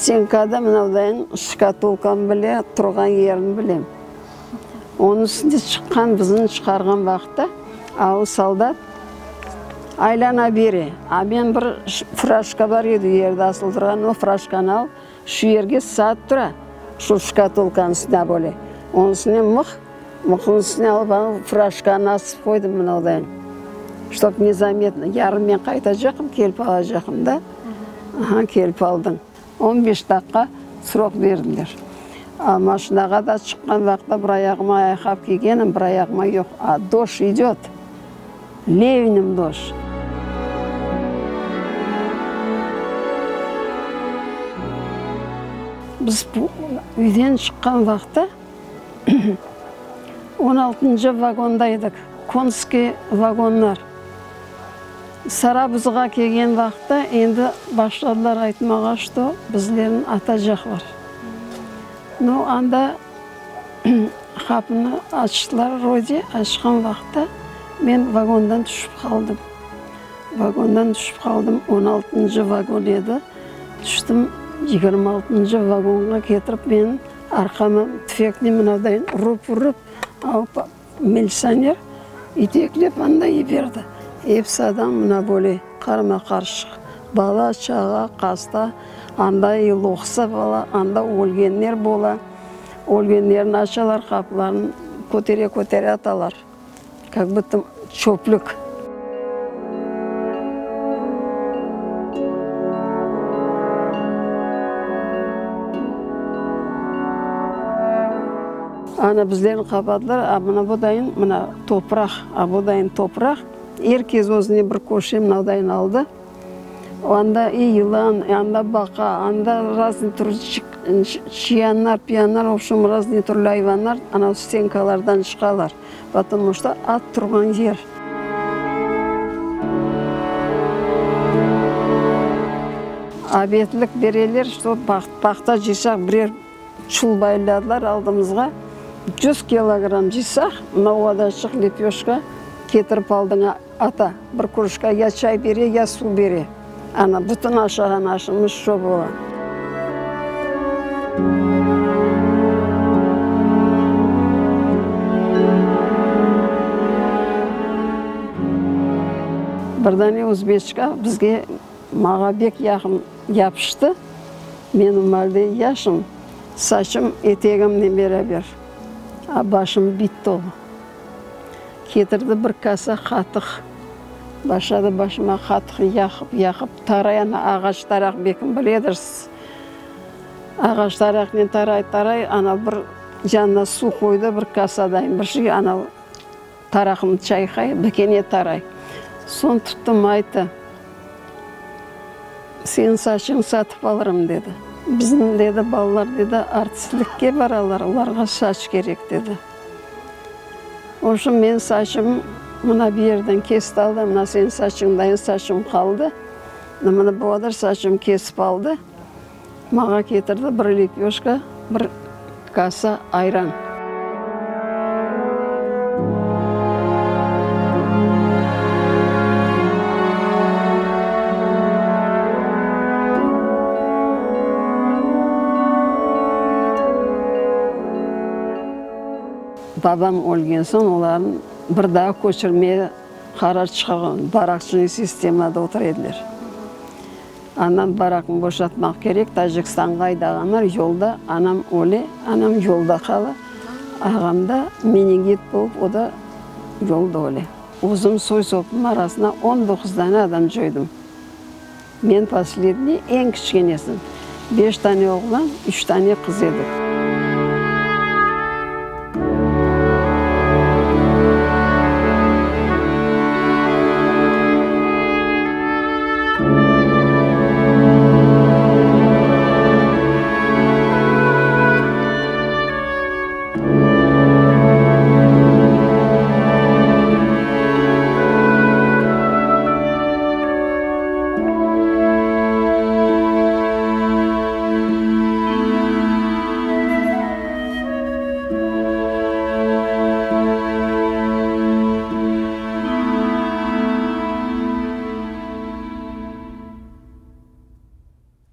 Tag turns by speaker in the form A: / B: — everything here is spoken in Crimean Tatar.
A: Stenkada mınavdayın şkatulkam bile turğan yerini bilem. Onıñ üstünde çıqqan, bizni çıqarğan vaqıtta, a o soldat aylana bere. A men bir furaşka bar edi, yerde asılı turğan, o furaşkanı alıp, şu yerge saat tura, şu şkatulkanıñ üstüne böyle. Onıñ üstüne mıh, mıhnıñ üstüne alıp, a furaşkanı asıp qoydım mınavdayın, ştob nezametno. Yarın men qaytacaqım, kelip alacaqım da. Aha, kelip aldıñ. On beş daqqa srok berdiler. A maşinağa da çıqqan vaqıtta bir ayağıma ayaqqap kiygenim, bir ayağıma yoq. A doş idöt, ливнем doş. Biz üyden çıqqan vaqıtta on altıncı vagonda edik, konskiy vagonlar. Sarabuzğa kelgen vaqıtta endi başladılar aytmağa, çto bizlerni atacaqlar. Nu, anda qapını açtılar vrode, açqan vaqıtta men vagondan tüşip qaldım. Vagondan tüşip qaldım, on altıncı vagon edi, tüştim, 26-ncı vagonğa ketirip meni arqama tüfeknen mınadayın urıp-urıp alıp Militsioner iteklep anda yiberdi. Episi adam mına böyle qarma-qarışıq, bala-çağa, qasta, anda i loqsa bola, anda ölgenler bola. Ölgenlerni açalar, qapılarını kötere-kötere atalar, kak budto çöplük. Ana bizlerni qapadılar, a mına budayın mına topraq, a budayın topraq, er kes özüne bir köşe mınadayın aldı. Anda i yılan, anda baqa, anda raznıy türlü çıyanlar, piyanlar, vobşem, raznıy türlü ayvanlar ana stenkalardan çıqalar, potomu çto at turğan yer. Obedlik bereler, çto paxta cıysaq birer Çul bayladılar aldımızğa, yüz kilogramm cıysaq, mına odaçıq lepöşka ketirip aldıña ata, bir krujka ya çay bere, ya suv bere. Ana, bütün aşağan aşımız şo bola. Bir dane özbeçka bizge Mağa bek yaqın yapıştı. Men o maalde yaşım, saçım etegimnen beraber, a başım bit tolu. Ketirdi bir kasa qatıq. Başladı başıma qatıq yaqıp, yaqıp taray, ana ağaç taraq bekim biledirsiz. Ağaç taraqnen taray, taray, ana bir yanına suv qoydı, bir kasadayın bir şey, ana Taraqnı çayqay, bir kene taray. Soñ tuttım, ayttı, Seniñ saçıñnı satıp alırım, dedi. Bizim, dedi, balalar, dedi, artistlikke baralar, olarğa saç kerek, dedi. Oşun menim saçım mına bu yerden kesti aldı, mına seniñ saçıñdayın saçım qaldı. Mına bu qadar saçım kesip aldı. Mağa ketirdi bir lepöşka, bir kasa ayran. Babam ölgen soñ olarnı bir daa köçürmeye qarar çıqarğan, barakçnıy sistemada otura ediler. Anam baraknı boşatmaq kerek, Tacikistanğa aydağanlar, yolda anam öle, anam yolda qala, ağam da meningit bolıp, o da yolda öle. Özüm soy-sopum arasında on doquz dane adam coydım. Men posledniy, eñ kiçkenesim. Beş tane oğlan, üç tane qız edik.